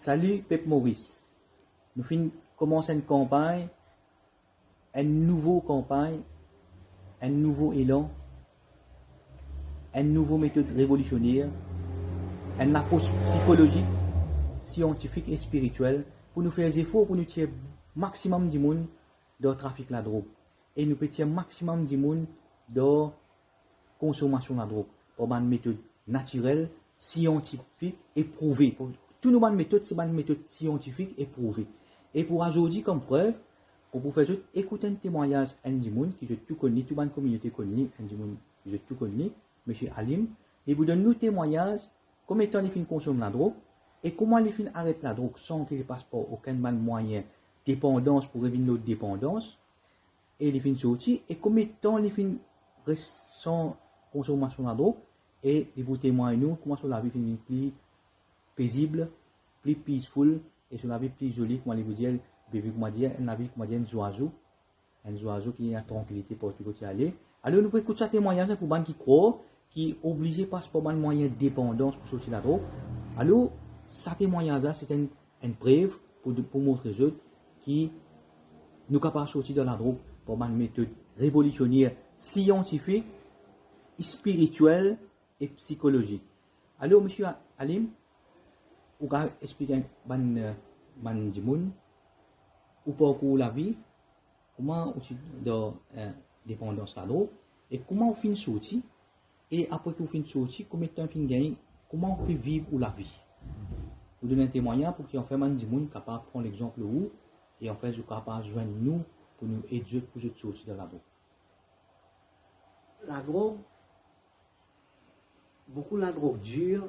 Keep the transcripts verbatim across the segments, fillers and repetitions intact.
Sali pep Moris. Nou finn koumans enn kanpagn, enn nouvo kanpagn, enn nouvo elan, enn nouvo metod revolisioner, enn lapros psikolozik, siantifik e spiritiel pou nou fer zefor pou nou tir maximum dimoun dan trafik ladrog e nou pe tir maximum dimoun dan konsomasion ladrog par bann metod natirel, siantifik e prouve. Tou nou bann metod, se bann metod siantifik e prouve. E pou azordi kom prev, pou, pou fer zot ekout enn temwagnaz enn dimoun ki zot tou konn li, tou bann kominote konn li, enn dimoun ki zot tou konn li, Misie Alim, li pou donn nou temwagnaz kouma letan li finn konsom ladrog e kouma li finn aret ladrog san ki li pas par okenn bann mwayin depandans pou revinn lor depandans, e li finn sorti, e kouma letan li finn res san konsomasion ladrog, e li pou temwagn nou kouma so lavi finn vinn pli pezib, pli peaceful, e so lavi pli zoli, kouma li pou dir, li pe viv, kouma dir, enn lavi, kouma dir, enn zwazo, enn zwazo ki ena trankilite partou kot li ale. Alor, nou pou ekout sa temwagnaz la pou bann ki krwar, ki oblize pas par bann mwayin depandans pou sorti ladrog. Alor, sa temwagnaz la, se enn, enn prev pou, pou montre zot ki nou kapav sorti dan ladrog par bann metod revolisioner, siantifik, spiritiel e psikolozik. Alor, Misie Alim, ou kapav explik bann, eh, bann dimoun, ou parkour lavi, kouma ou ti dan, eh, depandans ladrog, e kouma ou finn sorti, e apre ki ou finn sorti, konbien letan ou finn gagne, kouma ou pe viv ou lavi. Ou donn enn temwagnaz pou ki anfin bann dimoun kapav pran lexanp lor ou, e anfin zot kapav zwenn nou pou nou ed zot pou zot sorti dan ladrog. Ladrog, boukou ladrog dir,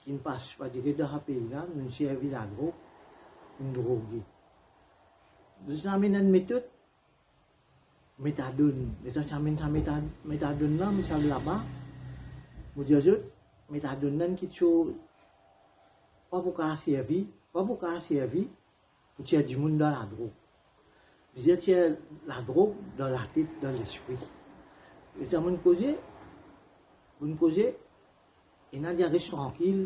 ki'nn pas, pa dir dan sa pei la, nou'nn servi ladrog, nou'nn droge. Zot amenn enn metod, metadon. Letan ti amenn sa meta-, metadon la, mo ti al laba, mo dir zot, metadon la, enn kiksoz pa pou kapav servi, pa pou kapav servi pou tir dimoun dan ladrog. Bizin tir ladrog dan latet, dan lespri. Letan mo'nn koze, mo'nn koze, ena dir res trankil,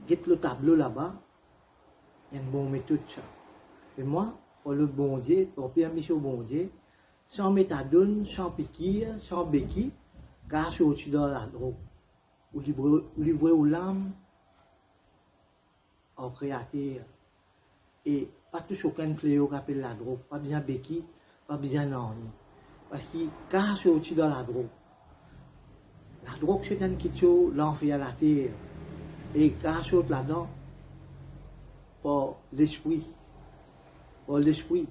get lor tablo laba, enn bon metod sa. E mwa, par lot Bondie, par permision Bondie, san metadon, san pikir, san beki, kapav sorti dan ladrog. Ou livre, ou livre ou lam ar Kreater. E pa tous okenn fleo ki apel ladrog, pa bizin beki, pa bizin nanye. Parski kapav sorti dan ladrog. Ladrog se enn kiksoz lanfer later. E kapav sort ladan par lespri. Par lespri.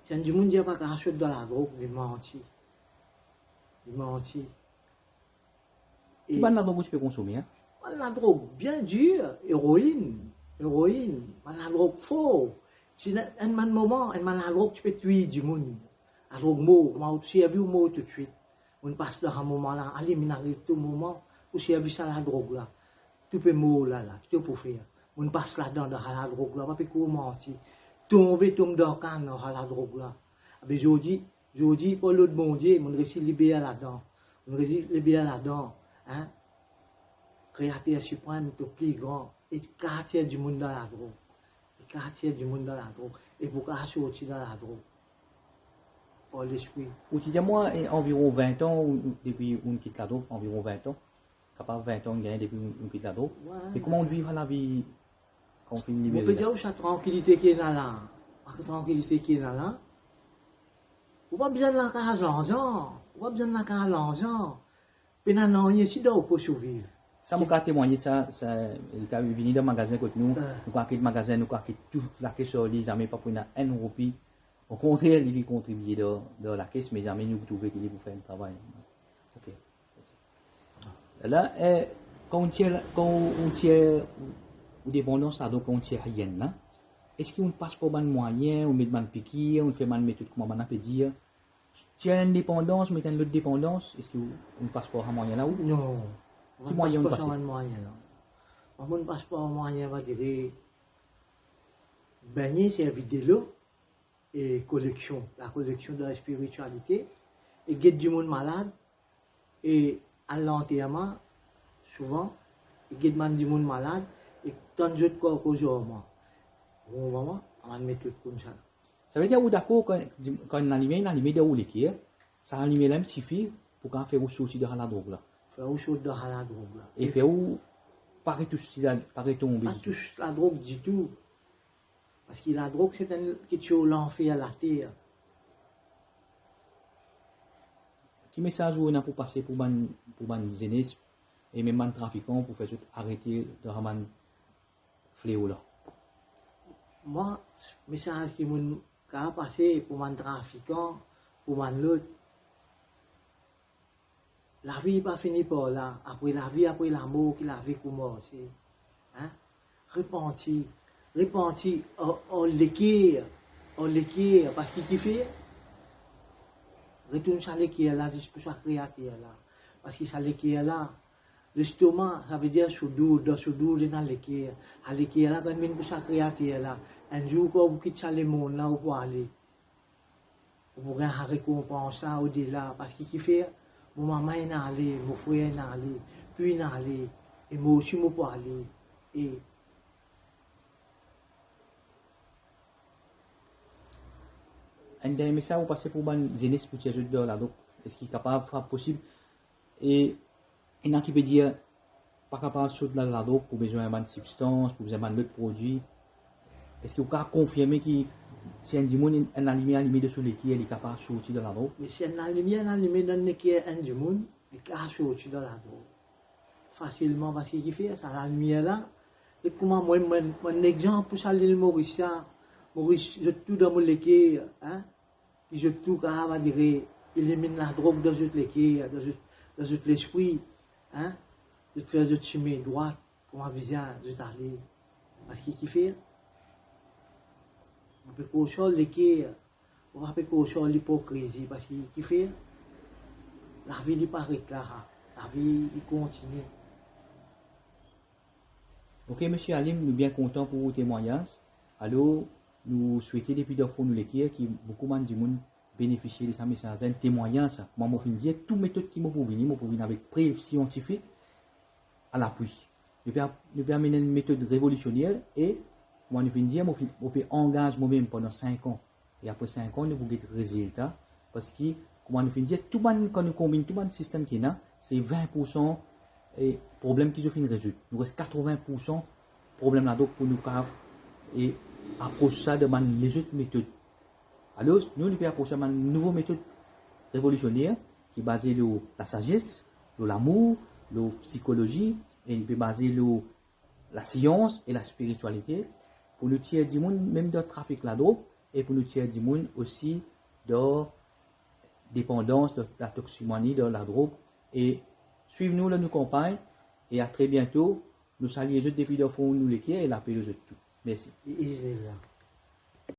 Si enn dimoun dir pa kapav sort dan ladrog, li manti. Li manti. Ki bann ladrog ou ti pe konsome, en? Bann ladrog bien dir, eroin, eroin, bann ladrog for. Si enn, enn bann moman, enn bann ladrog ti pe touy dimoun. Ladrog mor, kouma ou servi ou mor toutswit. Mo'nn pas dan sa moman la, ale, mo'nn ariv to moman pou servi sa ladrog la. To pe mor la la, ki to pou fer? Mo'nn pas ladan, dan sa ladrog la, pa pe kour manti. Tonbe, tom dan kann ar sa ladrog la. Abe zordi, zordi, par lot Bondie, mo'nn resi liber ladan. Mo'nn resi liber ladan, en. Kreater Siprem, to pli gran, e kapav tir dimoun dan ladrog. E kapav tir dimoun dan ladrog. E pou kapav sorti dan ladrog. Par lespri. Ou ti dir mwa, e, anviron vin an, ou, ou, depi ou'nn kit ladrog, anviron vin an. Kapav vin an ou'nn gagne depi ou'nn, ou'nn kit ladrog. Wi. E kouma ou'nn viv sa lavi kan ou finn libere la? Mo pe dir ou sa trankilite ki ena la. Sa trankilite ki ena la. Ou pa bizin lakaz larzan. Ou pa bizin lakaz larzan. Pena nanye si dan ou pos ou viv. Sa mo kapav temwagne sa, sa, li kapav vini dan magazin kot nou, ah, nou kapav kit magazin, nou kapav kit tou lakes ar li, zame pa pou ena enn roupi. Okontrer, li, li kontribie dan, dan lakes, me zame nou trouve ki li pou fer enn travay. Ok. La, eh, kan ou tir, kan ou tir ou depandans la, donk kan ou tir heroin la, eski ou pas par bann mwayin, ou met bann pikir, ou fer bann metod kouma bann la pe dir, tir enn depandans, met enn lot depandans, eski ou, ou pas par sa mwayin la ou? Non. Ki mwayin ou pase? Mo pas par sa mwayin la. Mwa, mo pas par mwayin, va dire, begne, servi delo, e koleksion, lakoleksion dan laspiritialite, e get dimoun malad, e al lanterman, souvan, e get bann dimoun malad, ek tann zot kor koz ar mwa. Bon, mama, ann met zot koumsa. Savedir ou dakor kan, kan lalimier inn alime dan ou leker, sa lalimier la sifi pou kapav fer ou sorti dan sa ladrog la? Fer ou sorti dan sa ladrog la. E fer ou pa retouch ti la, pa retonbe ditou? Pa tous ladrog ditou. Parski ladrog, se enn kiksoz lanfer later. Ki mesaz ou ena pou pase pou bann, pou bann zenes e mem bann trafikan pou fer zot arete dan sa bann fleo la? Mwa, mesaz ki mo kapav pase pou bann trafikan, pou bann lot, lavi pa fini par la. Apre lavi, apre lamor, ki lavi koumanse. Hein? Repanti, repanti ar, ar leker, ar leker, parski kifer? Retourn sa leker la zis pou sa Kreater la. Parski sa leker la, lestoma, savedir so doud, dan so doud ena leker. Sa leker la, kan vinn pou sa Kreater la, enn zour kan ou kit sa lemond la, ou pou ale. Ou pou gagn sa rekonpans la odela, parski kifer? Mo mama inn ale, mo frer inn ale, tou inn ale, e mo osi mo pou ale. E enn dernie mesaz ou pase pou bann zenes pou tir zot dan ladrog, eski kapav, kapav posib? E ena ki pe dir, pa kapav sot dan ladrog, pou bizin bann sibstans, pou bizin bann lot prodwi. Eski ou kapav konfirme ki si enn dimoun, enn lalimier alime dan so leker, li kapav sorti dan ladrog? Me si enn lalimier alime dan leker enn dimoun, li kapav sorti dan ladrog fasilman, parski kifer? Sa lalimier la, e kouma mwa, mwa, mwa enn exanp pou sa Lil Moris la, Moris, zot tou dan mo leker, hein? Ki zot tou kapav, adir, eliminn ladrog dan zot leker, dan zot, dan zot lespri, hein? Zot fer zot sime drwat, kouma bizin zot ale. Parski kifer? Ou pe koz ar leker, ou pa pe koz ar lipokrizi, parski kifer? Lavi li pa aret la, lavi li kontinie. Ok, Misie Alim, nou bien kontan pou ou temwagnaz. Alor, nou swete depi dan fon nou leker ki boukou bann dimoun benefisie de sa mesaz, enn temwagnaz sa. Mwa, mo finn dir tou metod ki mo pou vini, mo pou vinn avek prev siantifik a lapwi. Nou pe, nou pe amenn enn metod revolisyoner e, kouma nou finn dir, mo finn, mo pe angaz momem pandan sink an. E apre sink an, nou pou get rezilta. Parski, kouma nou finn dir, tou bann, kan nou konbinn tou bann sistem ki ena, se vin poursan, e, problem ki zot finn rezoud. Nou res katrovin poursan problem ladrog pou nou kapav, e, apros sa dan bann lezot metod. Alor, nou, nou pe apros sa bann nouvo metod revolisyoner ki baze lor lasazes, lor lamour, lor psikolozi, e nou pe baze lor lasians e laspiritialite, pou nou tir dimoun mem dan trafik ladrog, e pou nou tir dimoun osi dan depandans, dan latoxicomanie, dan ladrog. E swiv nou lor nou kanpagn, e a tre biento. Nou salie zot depi dan fon nou leker e lape lor zot tou. Mersi. Biiznillah.